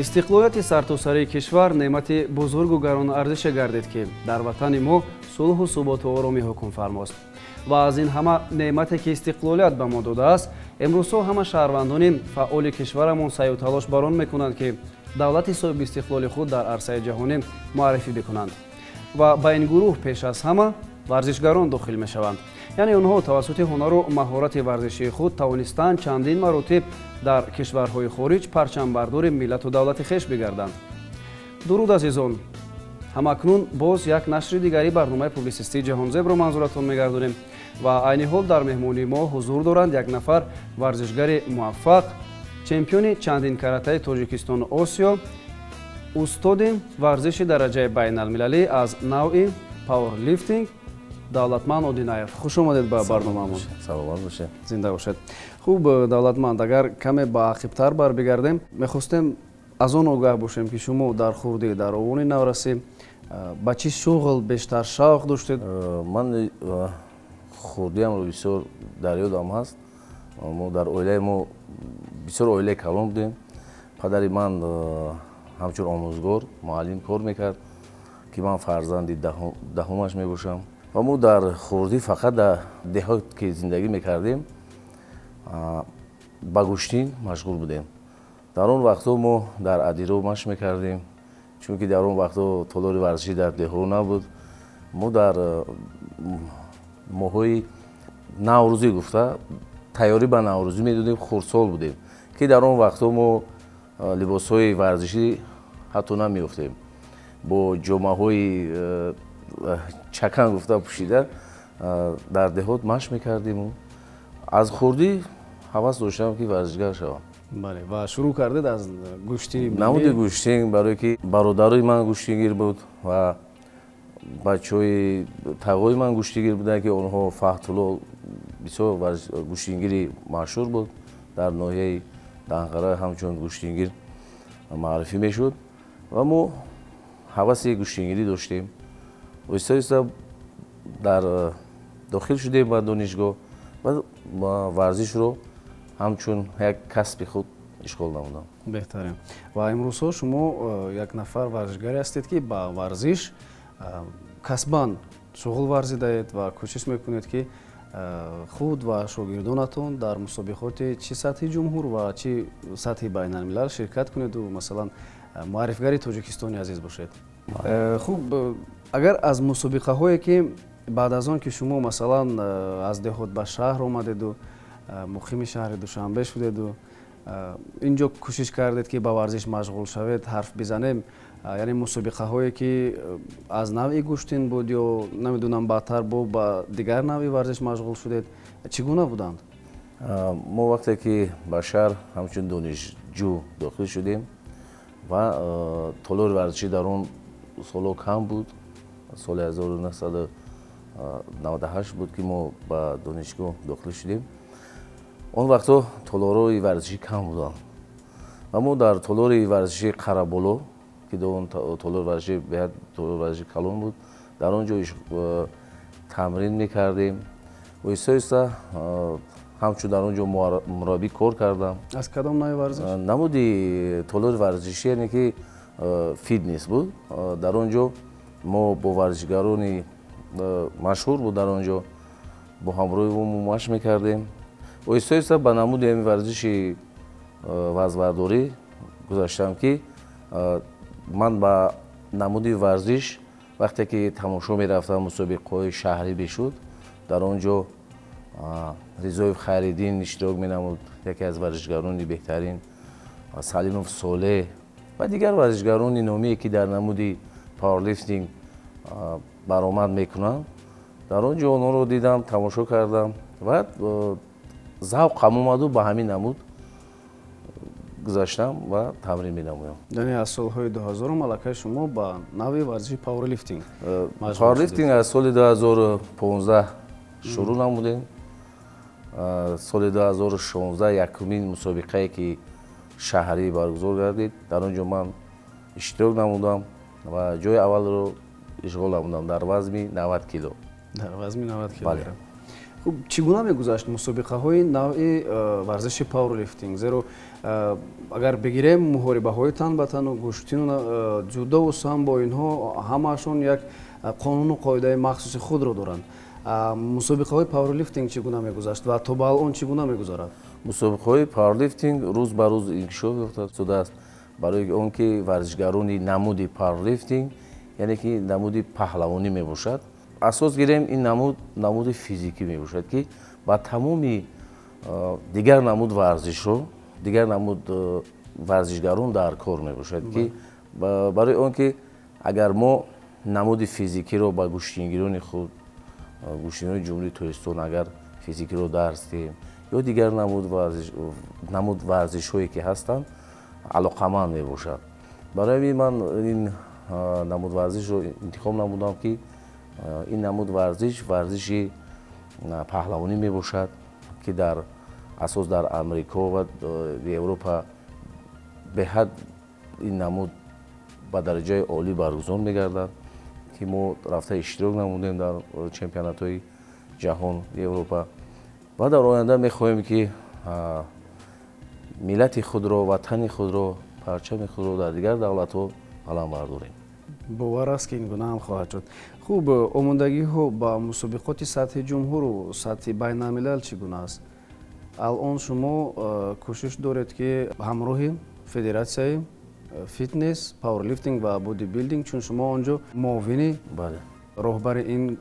Истиқлолияти сартосарии кишвар неъмати бузургу гаронарзише гардид, ки дар ватани мо сулҳу суботу оромӣ ҳукмфармост. Ва аз ин ҳама неъмате, ки истиқлолият ба мо додааст, имрӯзҳо ҳама шаҳрвандони фаъоли кишварамон саъю талош бар он мекунанд, ки давлати соҳибистиқлоли худ дар арсаи ҷаҳонӣ муаррифӣ бикунанд. Ва ба ин гурӯҳ пеш аз ҳама варзишгарон дохил мешаванд. Яъне онҳо тавассути ҳунару маҳорати варзишии худ тавонистанд чандин маротиб дар кишварҳои хориҷ парчамбардори миллату давлати хеш бигарданд. Дуруд, азизон! Ҳамакнун боз як нашри дигари барномаи публисистии «Ҷаҳонзебро» манзуратон мегардонем ва айни ҳол дар меҳмонии мо ҳузур доранд як нафар варзишгари муваффақ, чемпиони чандинкаратаи Тоҷикистону Осиё, устоди варзиши дараҷаи байналмилалӣ аз навъи пауэрлифтинг Давлатманд Одинаев. Хуш омадед ба барномаамон. Саломат бошед. Зинда бошед. Хуб, Давлатманд, агар каме ба ақибтар барбигардем, мехостем аз он огаҳ бошем, ки шумо дар хурдӣ, дар овони наврасӣ ба чӣ шуғл бештар шавқ доштед? Ман хурдиамро бисёр дар ёдам ҳаст. Мо дар оилаи мо бисёр оилаи калон будем. Падари ман ҳамчун омӯзгор, муаллим кор мекард, ки ман фарзанди даҳумаш мебошам. Ва мо дар хурдӣ фақат дар деҳот ки зиндагӣ мекардем, ба гӯштин машғул будем. Дар он вақтҳо мо дар адиро машқ мекардем, чунки дар он вақтҳо толори варзишӣ дар деҳо набуд. Мо дар моҳҳои наврӯзӣ гуфта тайёрӣ ба наврӯзӣ медодем. Хурдсол будем, ки дар он вақтҳо мо либосҳои варзишӣ ҳатто намеёфтем. Бо ҷомаҳои чакан гуфта пӯшида дар деҳот машқ мекардему аз хурдӣ ҳавас доштам, ки варзишгар шавам. Бале, ва шурӯъ кардед аз гӯштини? Намуди гӯштин, барое ки бародарои ман гӯштингир буд ва бачаҳои тағои ман гӯштигир буданд, ки онҳо Фаҳтулло бисёр гӯштингири машҳур буд, дар ноҳияи Данғара ҳамчун гӯштингир маърифӣ мешуд ва мо ҳаваси гӯштингирӣ доштем. Оҳиста оҳиста дар дохил шудем ба донишгоҳ ва варзишро ҳамчун як касби худ ишғол намудам. Беҳтарин. Ва имрӯзҳо шумо як нафар варзишгаре ҳастед, ки ба варзиш касбан шуғл варзидаед ва кӯшиш мекунед, ки худ ва шогирдонатон дар мусобиқоти чӣ сатҳи ҷумҳур ва чӣ сатҳи байналмилал ширкат кунеду, масалан, муаррифгари Тоҷикистони азиз бошед. Хуб, агар аз мусобиқаҳое, ки баъд аз он ки шумо, масалан, аз деҳот ба шаҳр омадеду муқими шаҳри Душанбе шудеду ин ҷо кӯшиш кардед, ки ба варзиш машғул шавед, ҳарф бизанем, яъне мусобиқаҳое, ки аз навъи гӯштин буд ё намедонам, баъдтар бо ба дигар навъи варзиш машғул шудед, чӣ гуна буданд? Мо вақте ки ба шаҳр ҳамчун донишҷӯ дохил шудем ва толори варзишӣ дар он солҳо кам буд, соли 1998 буд, ки мо ба донишгоҳ дохил шудем, он вақтҳо толорҳои варзишӣ кам буданд ва мо дар толори варзишии Қараболо, ки он толори варзишӣ беҳад толори варзиши калон буд, дар он ҷо тамрин мекардем. Оҳиста оҳиста ҳамчун дар он ҷо мураббӣ кор кардам. Аз кадом навъи варзиш? Намуди толори варзишӣ, яъне ки фитнес буд. Дар он ҷо мо бо варзишгарони машҳур буд, дар он ҷо бо ҳамроҳи ӯ мо машқ мекардем. Оҳиста оҳиста ба намуди ҳамин варзиши вазнбардорӣ гузаштам, ки ман ба намуди варзиш вақте ки тамошо мерафтам, мусобиқаҳои шаҳрӣ мешуд, дар он ҷо Ризоев Хайриддин иштирок менамуд, яке аз варзишгарони беҳтарин, Салимов Солеҳ ва дигар варзишгарони номие, ки дар намуди пауэрлифтинг баромад мекунанд. Дар он ҷо онҳоро дидам, тамошо кардам ва завқам омаду ба ҳамин намуд гузаштам ва тамрин менамоям. Яъне аз солҳои 2000 аллакай шумо ба навъи варзиши пауэрлифтинг? Пауэрлифтинг аз соли 2015 шурӯъ намудем. Соли 2016 якумин мусобиқае, ки шаҳрӣ баргузор гардид, дар он ҷо ман иштирок намудам ва ҷои аввалро ишғол намудам дар вазни 90 кило. Дар вазни 90 кило. Хуб, чӣ гуна мегузашт мусобиқаҳои навъи варзиши пауэрлифтинг? Зеро агар бигирем муҳорибаҳои тан ба тану гӯштину ҷудову самбо, инҳо ҳамаашон як қонуну қоидаи махсуси худро доранд. Мусобиқаҳои пауэрлифтинг чӣ гуна мегузашт ва то ба алон чӣ гуна мегузарад? Мусобиқаҳои пауэрлифтинг рӯз ба рӯз инкишоф ёфта шудааст, барои он ки варзишгарони намуди пауэрлифтинг, яъне ки намуди паҳлавонӣ мебошад. Асос гирем, ин намуд намуди физикӣ мебошад, ки ба тамоми дигар намуд варзишҳо, дигар намуд варзишгарон дар кор мебошад, ки барои он ки агар мо намуди физикиро ба гӯштингирони худ, гӯштингирони Ҷумҳурии Тоҷикистон агар физикиро дарс диҳем ё дигар намуд варзишҳое ки ҳастанд, алоқаманд мебошад. Барои ҳамин ман ин намуд варзишро интихоб намудам, ки ин намуд варзиш варзиши паҳлавонӣ мебошад, ки дар асос дар Амрико ва Европа беҳад ин намуд ба дараҷаи олӣ баргузор мегардад, ки мо рафта иштирок намудем дар чемпионатҳои ҷаҳон, Европа. Ва дар оянда мехоҳем, ки миллати худро, ватани худро, парчами худро дар дигар давлатҳо баланд бардорем. Бовар аст, ки ин гуна ҳам хоҳад шуд. Хуб, омодагиҳо ба мусобиқоти сатҳи ҷумҳуру сатҳи байналмилал чӣ гуна аст? Алон шумо кӯшиш доред, ки ҳамроҳи федератсияи фитнес, пауэрлифтинг ва бодибилдинг, чун шумо он ҷо муовини роҳбари ин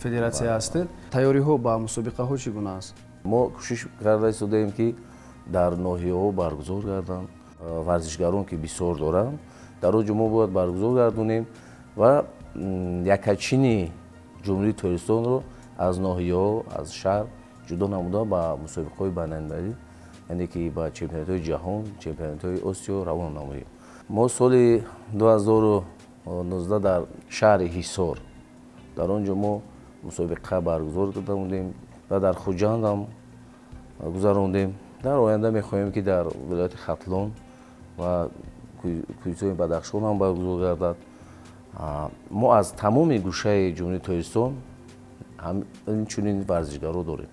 федератсия ҳастед, тайёриҳо ба мусобиқаҳо чӣ гуна аст? Мо кӯшиш карда истодаем, ки дар ноҳияҳо баргузор гарданд. Варзишгарон ки бисёр доранд, дар он ҷо мо бояд баргузор гардонем ва якачини Ҷумҳурии Тоҷикистонро аз ноҳияҳо, аз шаҳр ҷудо намуда ба мусобиқаҳои байналмилалӣ, яъне ки ба чемпионатҳои ҷаҳон, чемпионатҳои Осиё равон намоем. Мо соли 2019 дар шаҳри Ҳисор, дар он ҷо мо мусобиқа баргузор карда будем ва дар Хуҷанд ҳам гузарондем. Дар оянда мехоҳем, ки дар вилояти Хатлон ва кӯҳистони Бадахшон ҳам баргузор гардад. Мо аз тамоми гӯшаи Ҷумҳурии Тоҷикистон инчунин варзишгаро дорем.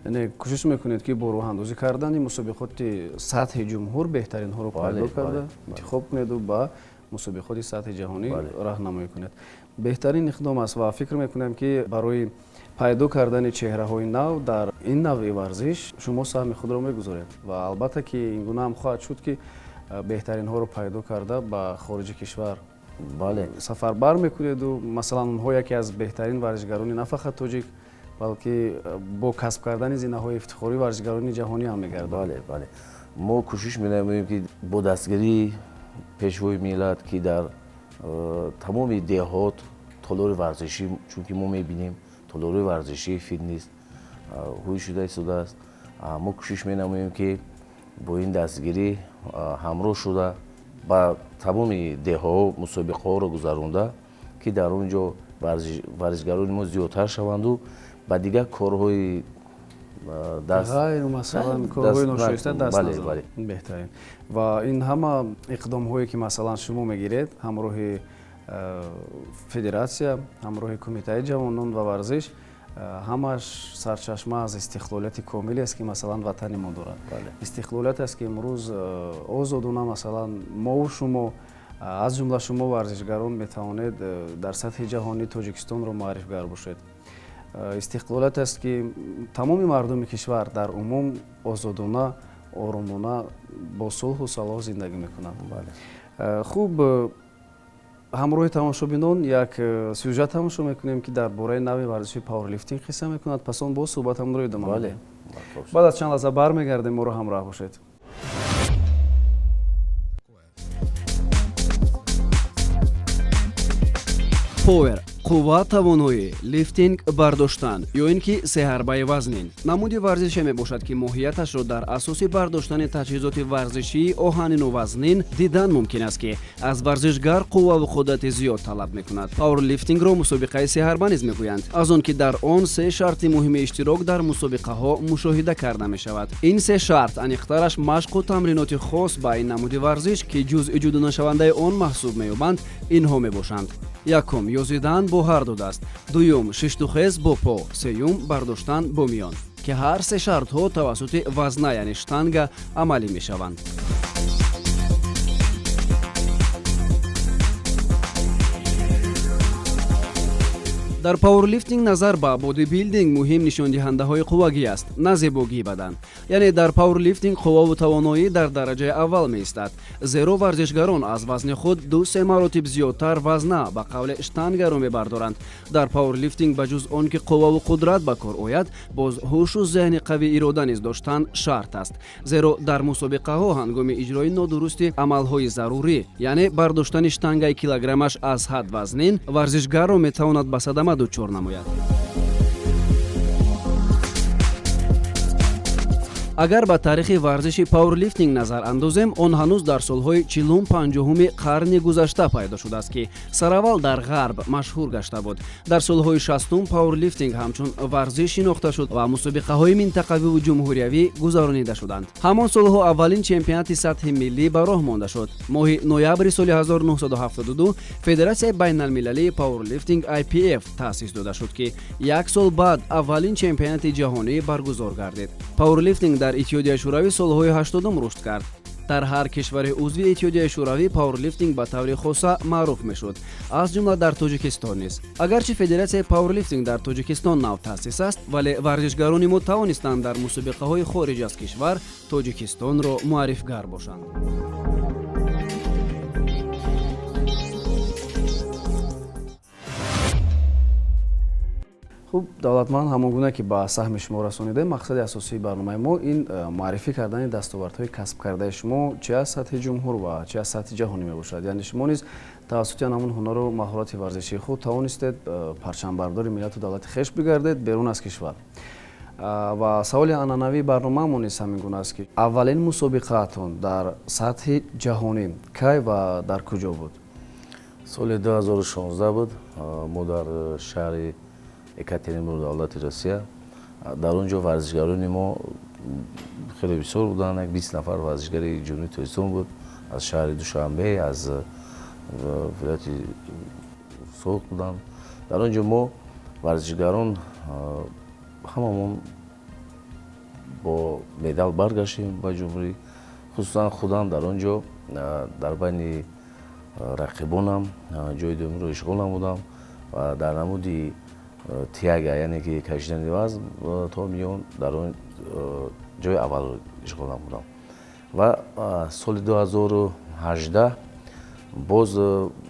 Яъне кӯшиш мекунед, ки бо роҳандозӣ кардани мусобиқоти сатҳи ҷумҳур беҳтаринҳоро пайдо карда интихоб кунеду ба мусобиқоти сатҳи ҷаҳонӣ роҳнамоӣ кунед. Беҳтарин иқдом аст ва фикр мекунам, ки барои пайдо кардани чеҳраҳои нав дар ин навъи варзиш шумо саҳми худро мегузоред ва албатта ки ин гуна ҳам хоҳад шуд, ки беҳтаринҳоро пайдо карда ба хориҷи кишвар сафарбар мекунеду масалан онҳо яке аз беҳтарин варзишгарони на фақат тоҷик, балки бо касб кардани зинаҳои ифтихорӣ варзишгарони ҷаҳонӣ ҳам мегарданд. Бале, бале, мо кӯшиш менамоем, ки бо дастгирии пешвои миллат, ки дар тамоми деҳот толори варзишӣ, чунки мо мебинем толори варзишии фитнес ҳуй шуда истодааст, мо кӯшиш менамоем, ки бо ин дастгирӣ ҳамроҳ шуда ба тамоми деҳаҳо мусобиқаҳоро гузаронда, ки дар он ҷо варзишгарони мо зиёдтар шаванду ба дигар корҳои ғайр, масалан корҳои ношоиста даст назананд. Беҳтарин. Ва ин ҳама иқдомҳое, ки масалан шумо мегиред ҳамроҳи федератсия, ҳамроҳи кумитаи ҷавонон ва варзиш, ҳамаш сарчашма аз истиқлолияти комиле аст, ки масалан ватани мо дорад. Истиқлолият аст, ки имрӯз озодона масалан мову шумо, аз ҷумла шумо варзишгарон, метавонед дар сатҳи ҷаҳонӣ Тоҷикистонро муаррифгар бошед. Истиқлолият аст, ки тамоми мардуми кишвар дар умум озодона, оромона, бо сулҳу салоҳ зиндагӣ мекунанд. Хуб, ҳамроҳи тамошобинон як сюжет тамошо мекунем, ки дар бораи нави варзиши пауэрлифтинг қисса мекунад. Пас он боз суҳбатамонро идома медиҳем. Баъд аз чанд лаҳза бармегардем, моро ҳамроҳ бошед. Power қувва, тавоноӣ, лифтинг, бардоштан ё ин ки сеҳарбаи вазнин намуди варзише мебошад, ки моҳияташро дар асоси бардоштани таҷҳизоти варзишии оҳанину вазнин дидан мумкин аст, ки аз варзишгар қувваву қудрати зиёд талаб мекунад. Пауэрлифтингро мусобиқаи сеҳарба низ мегӯянд, аз он ки дар он се шарти муҳими иштирок дар мусобиқаҳо мушоҳида карда мешавад. Ин се шарт, аниқтараш машқу тамриноти хос ба ин намуди варзиш, ки ҷузъи ҷудонашавандаи он маҳсуб меёбанд, инҳо мебошанд. Якум, ёзидан бо ҳар ду даст, дуюм, шиштухез бо по, сеюм, бардоштан бо миён, ки ҳар се шартҳо тавассути вазна, яъне штанга, амалӣ мешаванд. Дар пауэрлифтинг назар ба бодибилдинг муҳим нишондиҳандаҳои қуввагӣ аст, на зебогии бадан. Яъне дар пауэрлифтинг қувваву тавоноӣ дар дараҷаи аввал меистад, зеро варзишгарон аз вазни худ 2-3 маротиб зиёдтар вазна, ба қавле штангаро мебардоранд. Дар пауэрлифтинг ба ҷуз он ки қувваву қудрат ба кор ояд, боз ҳушу зеҳни қавӣ ирода низ доштан шарт аст, зеро дар мусобиқаҳо ҳангоми иҷрои нодурусти амалҳои зарурӣ, яъне бардоштани штангаи килограммаш аз ҳад вазнин, варзишгарро метавонад ба садама дучор намояд. Агар ба таърихи варзиши пауэрлифтинг назар андозем, он ҳанӯз дар солҳои 40-50-уми қарни гузашта пайдо шудааст, ки сараввал дар ғарб машҳур гашта буд. Дар солҳои 60-ум пауэрлифтинг ҳамчун варзиш шинохта шуд ва мусобиқаҳои минтақавиву ҷумҳуриявӣ гузаронида шуданд. Ҳамон солҳо аввалин чемпионати сатҳи миллӣ ба роҳ монда шуд. Моҳи ноябри соли 1972 Федератсияи байналмилалии пауэрлифтинг IPF таъсис дода шуд, ки як сол баъд аввалин чемпионати ҷаҳонӣ баргузор гардид. Пауэрлифтинг дар Иттиҳодияи Шӯравӣ солҳои 80-ум рушд кард. Дар ҳар кишвари узви Иттиҳодияи Шӯравӣ пауэрлифтинг ба таври хоса маъруф мешуд, аз ҷумла дар Тоҷикистон низ. Агарчи федератсияи пауэрлифтинг дар Тоҷикистон нав таъсис аст, вале варзишгарони мо тавонистанд дар мусобиқаҳои хориҷ аз кишвар Тоҷикистонро муаррифгар бошанд. Хуб, Давлатманд, ҳамон гуна ки ба саҳми шумо расонидем, мақсади асосии барномаи мо ин муаррифӣ кардани дастовардҳои касб кардаи шумо чи аз сатҳи ҷумҳур ва чи аз сатҳи ҷаҳонӣ мебошад. Яъне шумо низ тавассути ҳамон ҳунару маҳорати варзишии худ тавонистед парчамбардори миллату давлати хеш бигардед берун аз кишвар. Ва саволи анъанавии барномаамон низ ҳамин гуна аст, ки аввалин мусобиқаатон дар сатҳи ҷаҳонӣ кай ва дар куҷо буд? Соли 2016 буд. Мо дар шаҳри Екатеринбург, давлати Россия. Дар он ҷо варзишгарони мо хеле бисёр буданд, як 20 нафар варзишгари Ҷумҳурии Тоҷикистон буд, аз шаҳри Душанбе, аз вилояти Суғд буданд. Дар он ҷо мо варзишгарон ҳамамон бо медал баргаштем ба ҷумҳурӣ. Хусусан худам дар он ҷо дар байни рақибонам ҷои дуюмро ишғол намудам ва дар намуди тяга, яъне ки кашидани вазн то миён, дар он ҷои аввалро ишғол намудам. Ва соли 2018 боз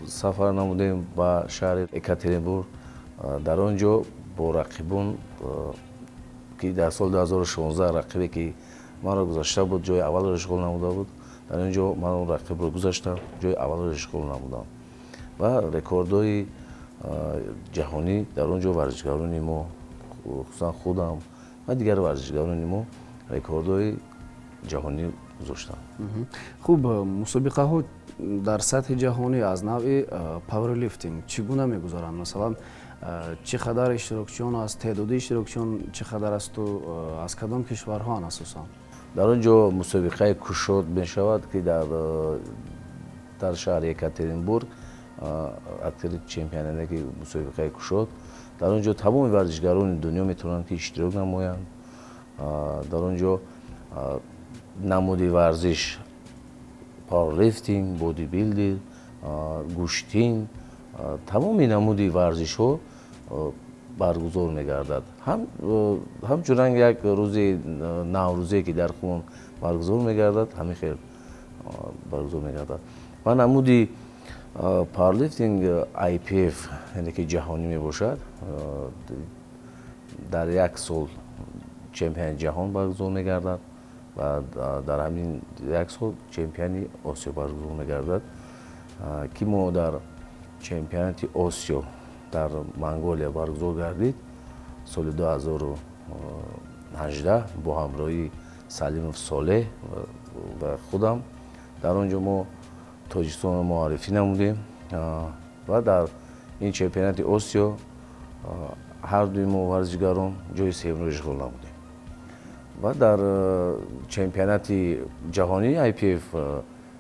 сафар намудем ба шаҳри Екатеринбург. Дар он ҷо бо рақибон, ки дар соли 2016 рақибе ки маро гузашта буд, ҷои аввалро ишғол намуда буд, дар он ҷо ман он рақибро гузаштам, ҷои аввалро ишғол намудам ва рекордҳои ҷаҳонӣ дар он ҷо варзишгарони мо, хусусан худам ва дигар варзишгарони мо рекордҳои ҷаҳонӣ гузоштанд. Хуб, мусобиқаҳо дар сатҳи ҷаҳонӣ аз навъи пауэрлифтинг чӣ гуна мегузаранд? Масалан, чӣ қадар иштирокчиён аст, теъдоди иштирокчиён чӣ қадар асту аз кадом кишварҳоан асосан? Дар он ҷо мусобиқаи кушод мешавад, ки дар шаҳри Екатеринбург актери чемпионате ки мусобиқаи кушод, дар он ҷо тамоми варзишгарони дунё метавонанд ки иштирок намоянд. Дар он ҷо намуди варзиш пауэрлифтинг, бодибилдинг, гӯштин, тамоми намуди варзишҳо баргузор мегардад. Ҳамчунон як рӯзи наврӯзе ки дар хун баргузор мегардад, ҳамин хел баргузор мегардад. Ва намуди пауэрлифтинг IPF, яъне ки ҷаҳонӣ мебошад, дар як сол чемпиони ҷаҳон баргузор мегардад ва дар ҳамин як сол чемпиони Осиё баргузор мегардад, ки мо дар чемпионати Осиё дар Монголия баргузор гардид соли 2018 бо ҳамроҳии Салимов Солеҳ ва худам. Дар он ҷо мо Тоҷикистонро муаррифӣ намудем ва дар ин чемпионати Осиё ҳар дуи мо варзишгарон ҷои сеюмро ишғол намудем. Ва дар чемпионати ҷаҳонии IPF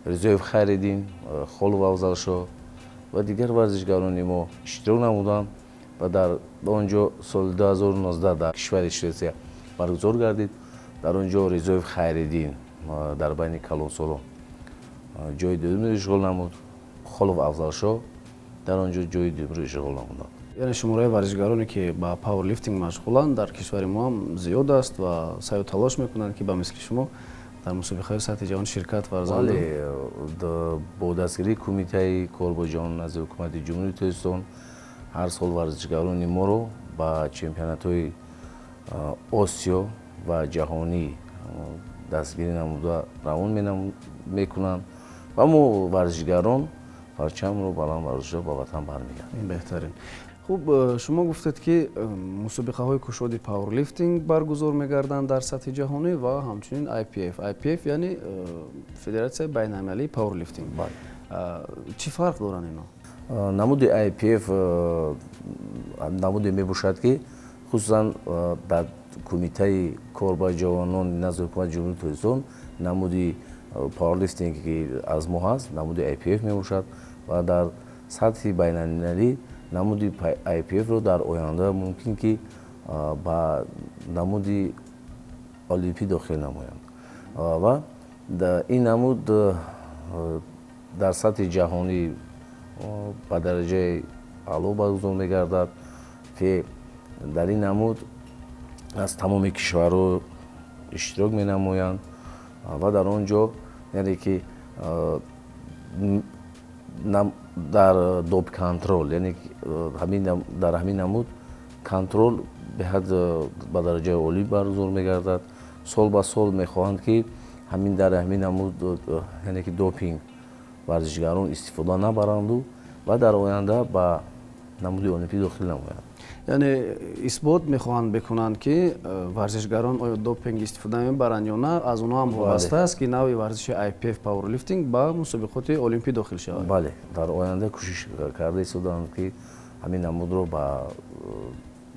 Ризоев Хайриддин, Холов Афзалшоҳ ва дигар варзишгарони мо иштирок намуданд ва дар он ҷо соли 2019 дар кишвари Шветсия баргузор гардид. Дар он ҷо Ризоев Хайриддин дар байни калонсолон ҷои дуюмро ишғол намуд. Холов Афзалшоҳ дар он ҷо ҷои дуюмро ишғол намуданд. Яъне шумораи варзишгароне ки ба пауэрлифтинг машғуланд дар кишвари мо ҳам зиёд аст ва саъю талош мекунанд, ки ба мисли шумо дар мусобиқаҳои сатҳи ҷаҳон ширкат варзанд. Бале, бо дастгирии Кумитаи кор бо ҷавонон назди Ҳукумати Ҷумҳурии Тоҷикистон ҳар сол варзишгарони моро ба чемпионатҳои Осиё ва ҷаҳонӣ дастгирӣ намуда равон мекунанд ва мо варзишгарон парчамро баланд бардошта ба ватан бармегардем. Беҳтарин. Хуб, шумо гуфтед, ки мусобиқаҳои кушоди пауэрлифтинг баргузор мегарданд дар сатҳи ҷаҳонӣ ва ҳамчунин IPF. IPF яъне Федератсияи байналмилалии пауэрлифтинг. Чӣ фарқ доранд ино? Намуди IPF намуде мебошад, ки хусусан дар Кумитаи кор ба ҷавонон назди Ҳукумати Ҷумҳурии Тоҷикистон намуди пауэрлифтинг, ки аз мо ҳаст, намуди IPF мебошад ва дар сатҳи байналмилалӣ намуди IPF-ро дар оянда мумкин ки ба намуди олимпӣ дохил намоянд ва ин намуд дар сатҳи ҷаҳонӣ ба дараҷаи аъло баргузор мегардад, ки дар ин намуд аз тамоми кишварҳо иштирок менамоянд ва дар он ҷо, яъне ки дар доп контрол, яъне дар ҳамин намуд контрол беҳад ба дараҷаи олӣ баргузор мегардад. Сол ба сол мехоҳанд, ки ҳамин дар ҳамин намуд, яъне ки допинг варзишгарон истифода набаранду ва дар оянда ба намуди олимпӣ дохил намоянд. Яъне исбот мехоҳанд бикунанд, ки варзишгарон оё допинг истифода мебаранд ё на, аз онҳо ҳам вобаста аст, ки навъи варзиши IPF пауэрлифтинг ба мусобиқоти олимпӣ дохил шавад. Бале, дар оянда кӯшиш карда истодаанд, ки ҳамин намудро ба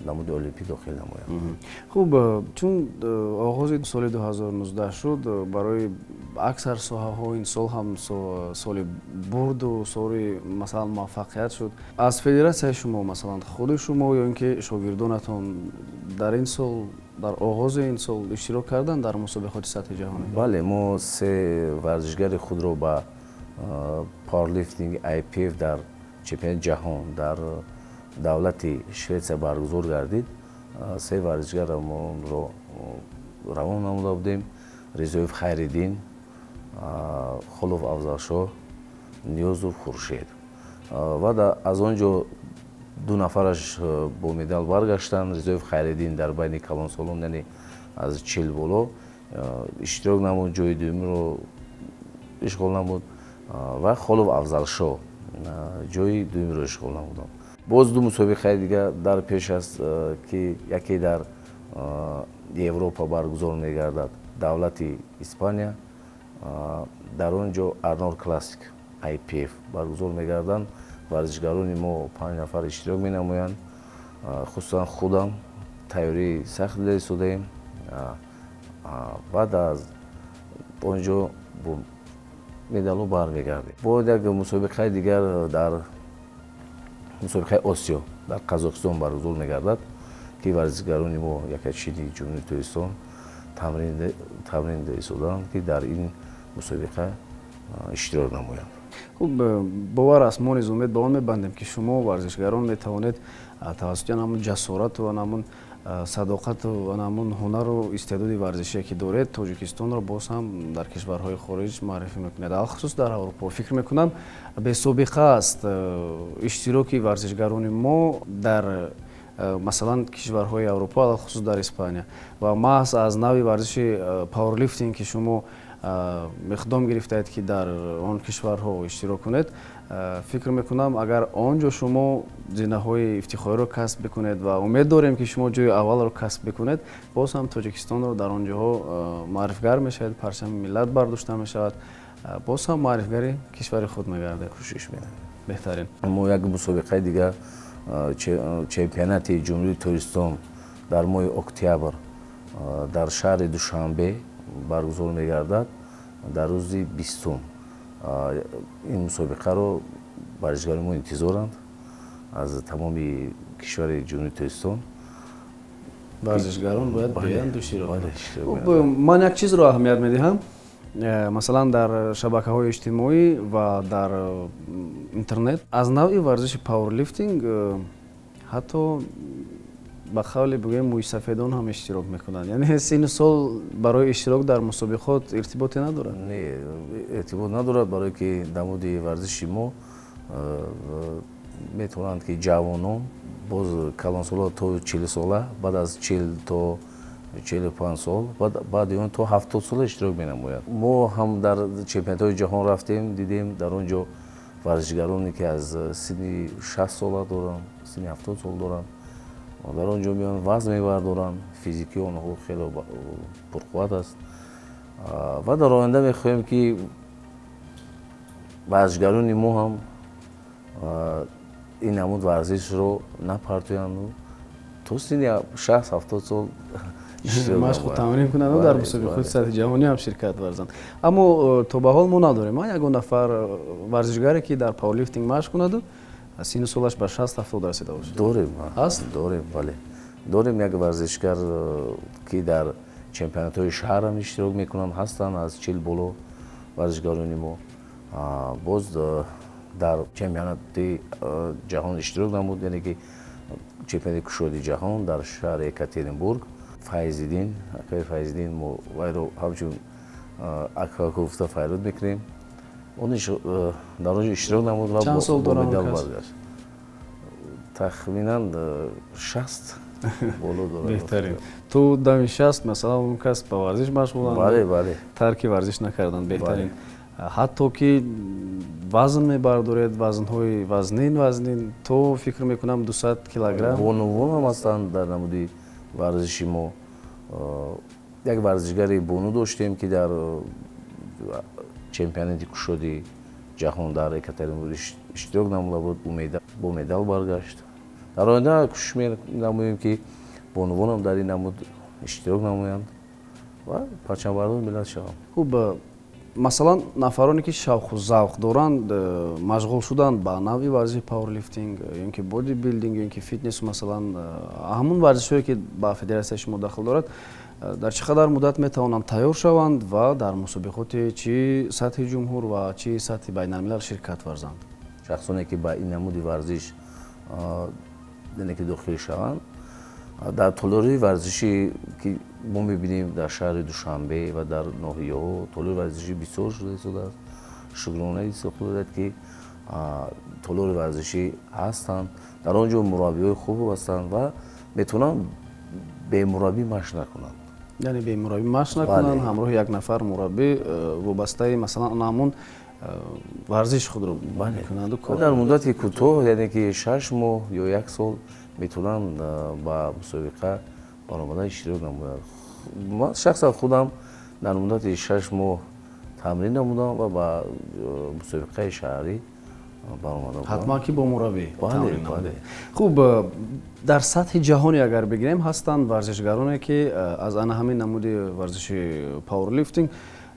намуди олимпӣ дохил намоянд. Хуб, чун оғози соли 2019 шуд, барои аксар соҳаҳо ин сол ҳам соли бурду соли, масалан, муваффақият шуд. Аз федератсияи шумо, масалан, худи шумо ё ин ки шогирдонатон дар ин сол, дар оғози ин сол иштирок карданд дар мусобиқоти сатҳи ҷаҳонӣ? Бале, мо се варзишгари худро ба пауэрлифтинг IPF дар чемпионати ҷаҳон дар давлати Шветсия баргузор гардид, се варзишгарамонро равон намуда будем: Ризоев Хайриддин, Холов Афзалшоҳ, Ниёзов Хуршед. Ва аз он ҷо ду нафараш бо медал баргаштанд. Ризоев Хайриддин дар байни калонсолон, яъне аз 40 боло иштирок намуд, ҷои дуюмро ишғол намуд ва Холов Афзалшоҳ ҷои дуюмро ишғол намуданд. Боз ду мусобиқаи дигар дар пеш аст, ки яке дар Европа баргузор мегардад, давлати Испания, дар он ҷо Арнолд Классик IPF баргузор мегарданд. Варзишгарони мо панҷ нафар иштирок менамоянд. Хусусан худам тайёрии сахт дида истодаем. Баъд аз он ҷо бо медалҳо бармегардем. Бояд як мусобиқаи дигар дар мусобиқаи Осиё дар Қазоқистон баргузор мегардад, ки варзишгарони мо якачини Ҷумҳурии Тоҷикистон тамрин дида истодаанд, ки дар ин мусобиқа иштирок намоянд. Хуб, бовар аст, мо низ умед ба он мебандем, ки шумо варзишгарон метавонед тавассути ҳамон ҷасорату ҳамон садоқату ҳамон ҳунару истеъдоди варзишие, ки доред, Тоҷикистонро боз ҳам дар кишварҳои хориҷ муаррифӣ мекунед, алхусус дар Аврупо. Фикр мекунам, бесобиқа аст иштироки варзишгарони мо дар, масалан, кишварҳои Аврупо, алхусус дар Испания, ва маҳз аз навъи варзиши пауэрлифтинг, ки шумо иқдом гирифтаед, ки дар он кишварҳо иштирок кунед. Фикр мекунам, агар он ҷо шумо зинаҳои ифтихориро касб бикунед, ва умед дорем, ки шумо ҷои аввалро касб бикунед, боз ҳам Тоҷикистонро дар он ҷоҳо маърифгар мешавед, парчами миллат бардошта мешавад, боз ҳам маърифгари кишвари худ мегардед. Кӯшиш менамоем. Беҳтарин. Мо як мусобиқаи дигар, чемпионати Ҷумҳурии Тоҷикистон, дар моҳи октябр дар шаҳри Душанбе баргузор мегардад, дар рӯзи 20-ум. Ин мусобиқаро Варзишгарони мо интизоранд аз тамоми кишвари Ҷумҳурии Тоҷикистон. Варзишгарон бояд биёянд иштирок кунанд. Ман як чизро аҳамият медиҳам. Масалан, дар шабакаҳои иҷтимоӣ ва дар интернет аз навъи варзиши пауэрлифтинг ҳатто ба қавле бигӯем мӯйсафедон ҳам иштирок мекунанд. Яъне синну сол барои иштирок дар мусобиқот иртиботе надорад? Не, иртибот надорад, барое ки намуди варзиши мо метавонанд ки ҷавонон, боз калонсоло то 40 сола, баъд аз 40 то 45 сол, баъди он то 70 сола иштирок менамояд. Мо ҳам дар чемпионатҳои ҷаҳон рафтем, дидем, дар он ҷо варзишгароне ки аз синни 60 сола доранд, синни 70 сол доранд, дар он ҷо меоянд, вазн мебардоранд, физикии онҳо хеле пурқувват аст. Ва дар оянда мехоҳем, ки варзишгарони мо ҳам ин намуд варзишро напартоянду то синни 60-70 сол машқу тамрин кунанд, дар мусобиқоти сатҳи ҷаҳонӣ ҳам ширкат варзанд. Аммо то ба ҳол мо надорем ягон нафар варзишгаре, ки дар пауэрлифтинг машқ кунаду синну солаш ба 60-70 расида бошад. Дорем. Ҳаст? Дорем, бале, дорем. Як варзишгар, ки дар чемпионатҳои шаҳрам иштирок мекунанд, ҳастанд аз 40 боло варзишгарони мо. Боз дар чемпионати ҷаҳон иштирок намуд, яъне ки чемпионати кушоди ҷаҳон дар шаҳри Екатеринбург. Файзиддин, акаи Файзиддин, мо вайро ҳамчун ака гуфта файруд мекунем, дар он ҷо иштирок намуд ва бо медал баргашт. Тахминан 60 боло дорад. Беҳтарин. То дами 60, масалан, он кас ба варзиш машғуланд. Бале, бале. Тарки варзиш накарданд. Беҳтарин. Ҳатто ки вазн мебардоред, вазнҳои вазнин вазнин, то фикр мекунам 200 килограмм. Бонувон ҳам ҳастанд дар намуди варзиши мо. Як варзишгари бону доштем, ки дар чемпионати кушоди ҷаҳон дар Екатеринбург иштирок намуда буд, бо медал баргашт. Дар оянда кӯшиш менамоем, ки бонувонам дар ин намуд иштирок намоянд ва парчамбардори миллат шаванд. Хуб, масалан, нафароне ки шавқу завқ доранд машғул шуданд ба навъи варзиши пауэрлифтинг ё ки бодибилдинг ё ки фитнесу, масалан, ҳамун варзишҳое, ки ба федератсияи шумо дахл дорад, дар чӣ қадар муддат метавонанд тайёр шаванд ва дар мусобиқоти чӣ сатҳи ҷумҳур ва чӣ сатҳи байналмилал ширкат варзанд? Шахсоне, ки ба ин намуди варзиш, яъне ки дохил шаванд, дар толори варзишӣ, ки мо мебинем, дар шаҳри Душанбе ва дар ноҳияҳо толори варзишӣ бисёр шуда истодааст. Шукронаи худо, ки толори варзишӣ ҳастанд, дар он ҷо мураббиҳои хуб ҳастанд ва метавонанд бемураббӣ машқ накунанд. Яъне бемураббӣ машқ накунанд, ҳамроҳи як нафар мураббӣ вобастаи, масалан, ҳамун варзиши худро мекунанду. Дар муддати кӯтоҳ, яъне ки 6 моҳ ё як сол, метавонанд ба мусобиқа баромада иштирок намоянд. Ман шахсан худам дар муддати 6 моҳ тамрин намудам ва ба мусобиқаи шаҳрӣ баромада. Ҳатман ки бо мураббӣ. Хуб, дар сатҳи ҷаҳонӣ агар бигирем, ҳастанд варзишгароне, ки аз ана ҳамин намуди варзиши пауэрлифтинг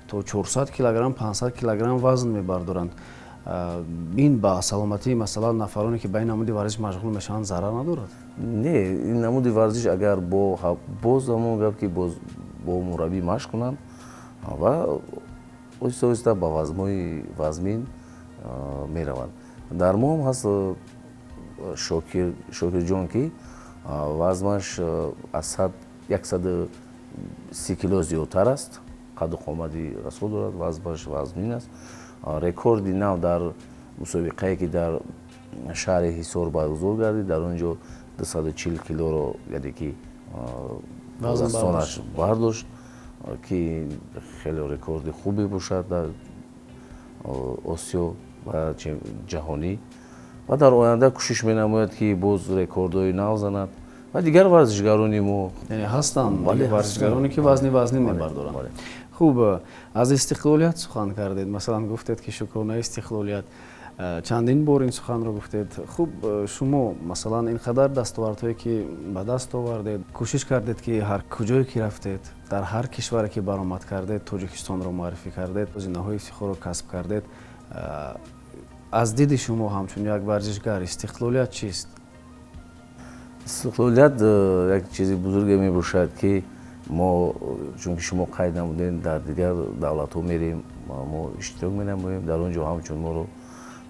то 400 килограмм, 500 килограмм вазн мебардоранд. Ин ба саломатии, масалан, нафароне, ки ба ин намуди варзиш машғул мешаванд, зарар надорад? Не, ин намуди варзиш агар бо боз ҳамон гап, ки боз бо мураббӣ машқ кунанд ва оҳиста оҳиста ба вазнҳои вазмин мераванд. Дар мо ҳам ҳаст Шокир, Шокирҷон, ки вазнаш аз 130 кило зиёдтар аст, қаду қомади расо дорад, вазнаш вазмин аст. Рекорди нав дар мусобиқае, ки дар шаҳри Ҳисор баргузор гардид, дар он ҷо 240 килоро, яъне ки дастонаш бардошт, ки хеле рекорди хубе бошад дар Осиё ва ҷаҳонӣ. Ва дар оянда кӯшиш менамояд, ки боз рекордҳои нав занад ва дигар варзишгарони мо. Яъне ҳастанд варзишгароне, ки вазни вазнин мебардоранд. Хуб, аз истиқлолият сухан кардед, масалан, гуфтед, ки шукронаи истиқлолият, чандин бор ин суханро гуфтед. Хуб, шумо, масалан, ин қадар дастовардҳое, ки ба даст овардед, кӯшиш кардед, ки ҳар куҷое ки рафтед, дар ҳар кишваре ки баромад кардед, Тоҷикистонро муаррифӣ кардед, зинаҳои ифтихорро касб кардед. Аз диди шумо ҳамчун як варзишгар истиқлолият чист? Истиқлолият як чизи бузурге мебошад, ки мо, чунки шумо қайд намудем, дар дигар давлатҳо мерем, мо иштирок менамоем, дар он ҷо ҳамчун моро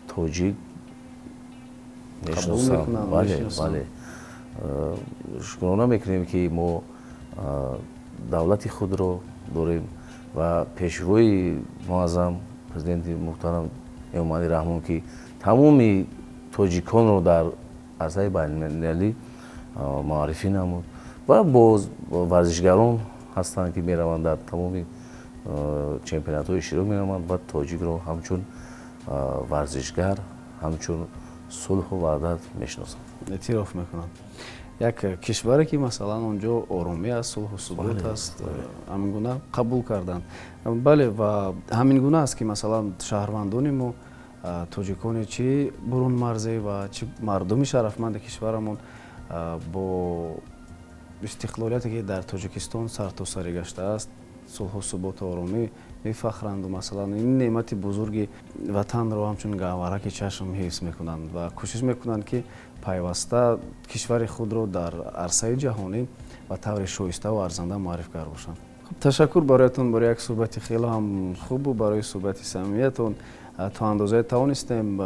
тоҷик мешиносанд. Бале, бале, шукрона мекунем, ки мо давлати худро дорем ва пешвои муаззам, президенти муҳтарам Эмомалӣ Раҳмон, ки тамоми тоҷиконро дар арсаи байналмилалӣ муаррифӣ намуд, ва боз варзишгарон ҳастанд, ки мераванд, дар тамоми чемпионатҳо иштирок менамоянд ва тоҷикро ҳамчун варзишгар, ҳамчун сулҳу ваҳдат мешиносанд. Эътироф мекунанд. Як кишваре, ки масалан он ҷо оромӣ аст, сулҳу субот аст, ҳамин гуна қабул карданд. Бале, ва ҳамин гуна аст, ки масалан шаҳрвандони мо, тоҷиконе, чи бурунмарзӣ ва чи мардуми шарафманди кишварамон, бо истиқлолияте, ки дар Тоҷикистон сартосарӣ гаштааст, сулҳу суботу оромӣ мефахранду масалан ин неъмати бузурги ватанро ҳамчун гаҳвараки чашм ҳифз мекунанд ва кӯшиш мекунанд, ки пайваста кишвари худро дар арсаи ҷаҳонӣ ба таври шоиставу арзанда муаррифгар бошанд. Хуб, ташаккур бароятон барои як суҳбати хеле ҳам хубу барои суҳбати самимиятон. То андозае тавонистем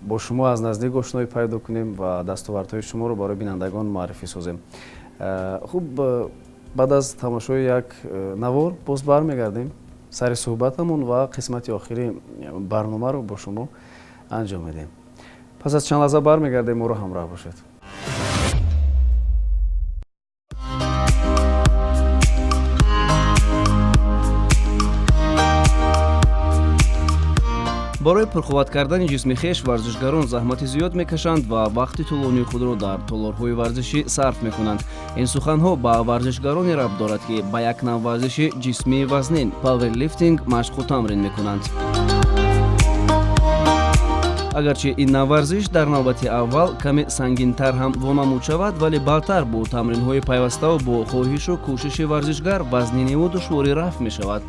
бо шумо аз наздик ошноӣ пайдо кунем ва дастовардҳои шуморо барои бинандагон муаррифӣ созем. Хуб, баъд аз тамошои як навор боз бармегардем сари суҳбатамон ва қисмати охири барномаро бо шумо анҷом медиҳем. Пас аз чанд лаҳза бармегардем, моро ҳамроҳ бошед. Барои пурқувват кардани ҷисми хеш варзишгарон заҳмати зиёд мекашанд ва вақти тӯлонии худро дар толорҳои варзишӣ сарф мекунанд. Ин суханҳо ба варзишгароне рабт дорад, ки ба як нав варзиши ҷисмии вазнин, паверлифтинг, машқу тамрин мекунанд. Агарчи ин нав варзиш дар навбати аввал каме сангинтар ҳам вонамуд шавад, вале баъдтар бо тамринҳои пайваставу бо хоҳишу кӯшиши варзишгар вазниниву душворӣ рафт мешавад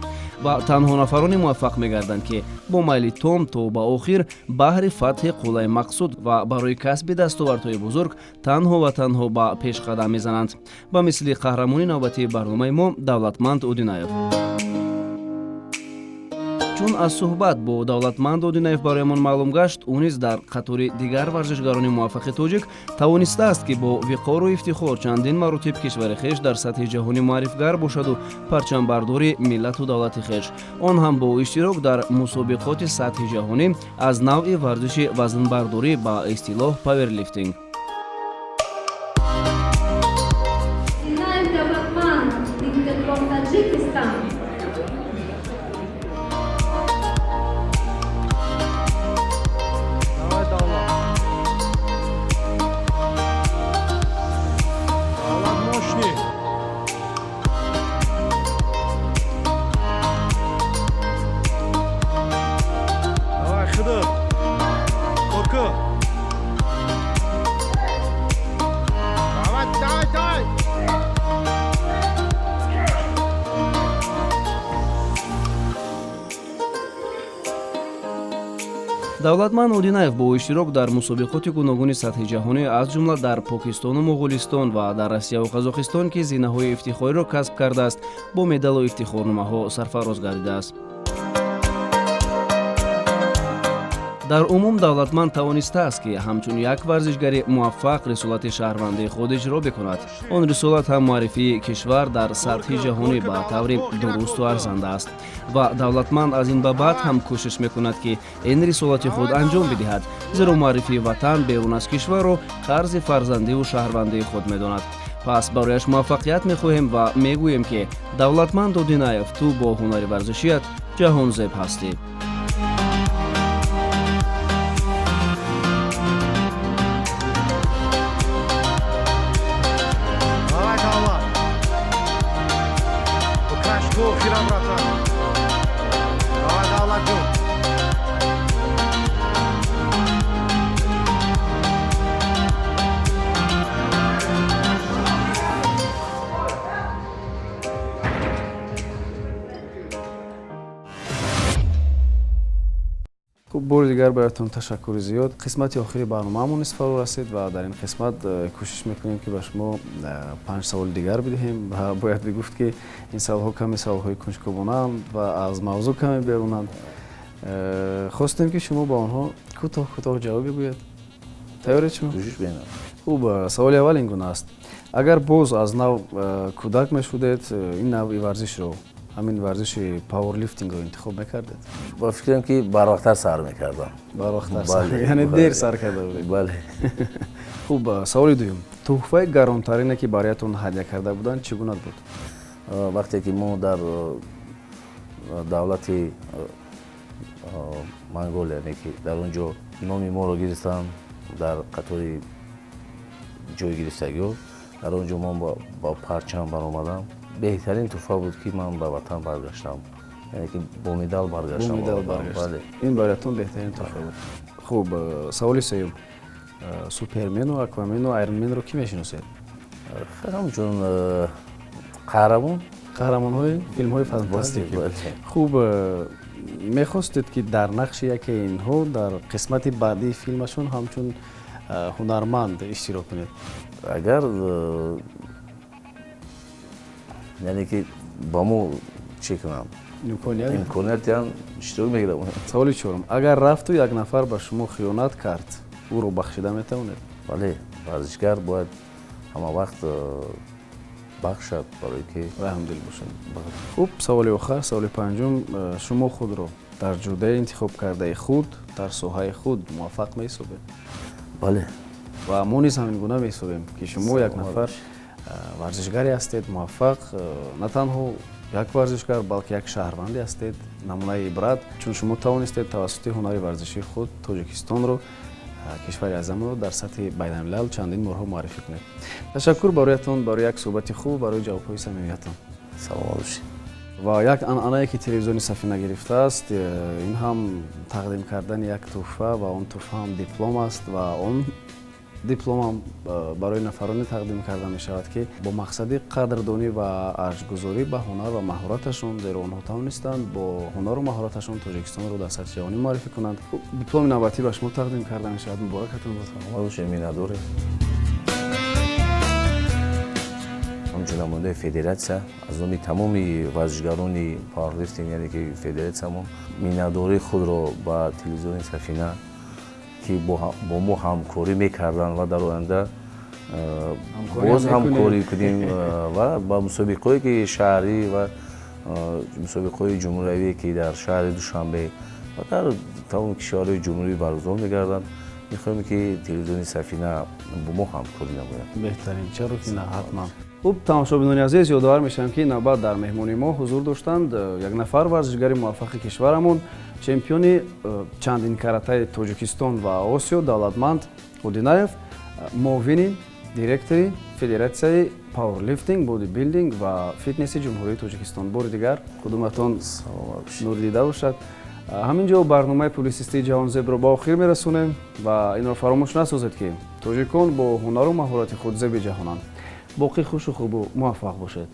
ва танҳо нафароне муваффақ мегарданд, ки бо майли том то ба охир баҳри фатҳи қуллаи мақсуд ва барои касби дастовардҳои бузург танҳо ва танҳо ба пешқадам мезананд, ба мисли қаҳрамони навбатии барномаи мо, Давлатманд Одинаев. Чун аз суҳбат бо Давлатманд Одинаев бароямон маълум гашт, ӯ низ дар қатори дигар варзишгарони муваффақи тоҷик тавонистааст, ки бо виқору ифтихор чандин маротиб кишвари хеш дар сатҳи ҷаҳонӣ муаррифгар бошаду парчамбардори миллату давлати хеш, он ҳам бо иштирок дар мусобиқоти сатҳи ҷаҳонӣ аз навъи варзиши вазнбардорӣ, ба истилоҳ паверлифтинг. Одинаев Давлатманд, lifter from Tajikistan. Давай, Давлат. Давлат мощный. Давай, Хыдыр. Коку. Давай, давай, давай. Давлатманд Одинаев бо иштирок дар мусобиқоти гуногуни сатҳи ҷаҳонӣ, аз ҷумла дар Покистону Моғулистон ва дар Россияву Қазоқистон, ки зинаҳои ифтихориро касб кардааст, бо медалу ифтихорномаҳо сарфароз гардидааст. Дар умум Давлатманд тавонистааст, ки ҳамчун як варзишгари муваффақ рисолати шаҳрвандии худ иҷро бикунад. Он рисолат ҳам муаррифии кишвар дар сатҳи ҷаҳонӣ ба таври дурусту арзанда аст ва Давлатманд аз ин ба баъд ҳам кӯшиш мекунад, ки ин рисолати худ анҷом бидиҳад, зеро муаррифии ватан берун аз кишварро қарзи фарзандиву шаҳрвандии худ медонад. Пас барояш муваффақият мехоҳем ва мегӯем, ки Давлатманд Одинаев, ту бо ҳунари варзишият ҷаҳонзеб ҳастӣ. Давай, Давлат. Кашку, хира, братан. Давай, Давлат, ҷон. Хуб, бори дигар бароятон ташаккури зиёд. Қисмати охири барномаамон низ фаро расид ва дар ин қисмат кӯшиш мекунем, ки ба шумо панҷ саволи дигар бидиҳем ва бояд бигуфт, ки ин саволҳо каме саволҳои кунҷковонаанд ва аз мавзӯъ каме берунанд. Хостем, ки шумо ба онҳо кӯтоҳ кӯтоҳ ҷавоб бигӯед. Тайёред шумо? Кӯшиш менам. Хуб, саволи аввал ин гуна аст: агар боз аз нав кӯдак мешудед, ин навъи варзишро, ҳамин варзиши пауэрлифтингро интихоб мекардед? Ба фикрам, ки барвақттар сар мекардам. Барвақттар, яъне дер сар карда будед. Бале. Хуб, саволи дуюм: тӯҳфаи гаронтарине, ки бароятон ҳадя карда буданд, чӣ гуна буд? Вақте ки мо дар давлати Монголия, яъне ки дар он ҷо номи моро гирифтанд, дар қатори ҷойгирифтагиҳо, дар он ҷо ман ба парчам баромадам. Беҳтарин тӯҳфа буд, ки ман ба ватан баргаштам, яъне ки бо медал баргаштам. Ин бароятон беҳтарин тӯҳфа буд. Хуб, саволи сеюм: Супермену, Аквамену, Айронменро кӣ мешиносед? Ҳамчун қаҳрамон. Қаҳрамонҳои филмҳои фантастикӣ. Хуб, мехостед, ки дар нақши яке инҳо дар қисмати баъдии филмашон ҳамчун ҳунарманд иштирок кунед? Агар, яъне ки ба мо чӣ кунам, имконият диҳанд, иштирок мегирам. Саволи чорум: агар рафту як нафар ба шумо хиёнат кард, ӯро бахшида метавонед? Бале, варзишгар бояд ҳама вақт бахшад, барое ки раҳмдил бошад. Хуб, саволи охар, саволи панҷум: шумо худро дар ҷодаи интихобкардаи худ, дар соҳаи худ муваффақ меҳисобед? Бале. Ва мо низ ҳамин гуна меҳисобем, ки шумо як нафар варзишгаре ҳастед муваффақ, на танҳо як варзишгар, балки як шаҳрванде ҳастед намунаи ибрат, чун шумо тавонистед тавассути ҳунари варзишии худ Тоҷикистонро, кишвари аъзамро дар сатҳи байналмилал чандин борҳо муаррифӣ кунед. Ташаккур бароятон барои як суҳбати хуб, барои ҷавобҳои самимиятон. Саломат бошед. Ва як анъанае, ки телевизиони Сафина гирифтааст, ин ҳам тақдим кардани як тӯҳфа ва он тӯҳфа ҳам диплом аст ва он дипломам барои нафароне тақдим карда мешавад, ки бо мақсади қадрдонӣ ва арҷгузорӣ ба ҳунар ва маҳораташон, зеро онҳо тавонистанд бо ҳунару маҳораташон Тоҷикистонро дар сатҳи ҷаҳонӣ муаррифӣ кунанд. Дипломи навбатӣ ба шумо тақдим карда мешавад. Муборакатон бод. Саломат бошед, миннатдорем. Ҳамчун намояндаи федератсия аз номи тамоми варзишгарони пауэрлифтинг, яъне ки федератсиямон, миннатдории худро ба телевизиони Сафина, ки бо мо ҳамкорӣ мекарданд ва дар оянда боз ҳамкорӣ кунем ва ба мусобиқаҳое, ки шаҳрӣ ва мусобиқаҳои ҷумҳуриявие, ки дар шаҳри Душанбе ва дар тамоми кишварҳои ҷумҳурӣ баргузор мегарданд, мехоҳем, ки телевизиони Сафина бо мо ҳамкорӣ намояд. Беҳтарин, чаро ки на, ҳатман. Хуб, тамошобинони азиз, ёдовар мешавам, ки навбат дар меҳмони мо ҳузур доштанд як нафар варзишгари муваффақи кишварамон, чемпиони чандин каратаи Тоҷикистон ва Осиё Давлатманд Одинаев, муовини директори Федератсияи пауэрлифтинг, бодибилдинг ва фитнеси Ҷумҳурии Тоҷикистон. Бори дигар қудуматон нурдида бошад. Ҳамин ҷо барномаи публисистии Ҷаҳонзебро ба охир мерасонем ва инро фаромӯш насозед, ки тоҷикон бо ҳунару маҳорати худ зеби ҷаҳонанд. Боқӣ хушу хубу муваффақ бошед.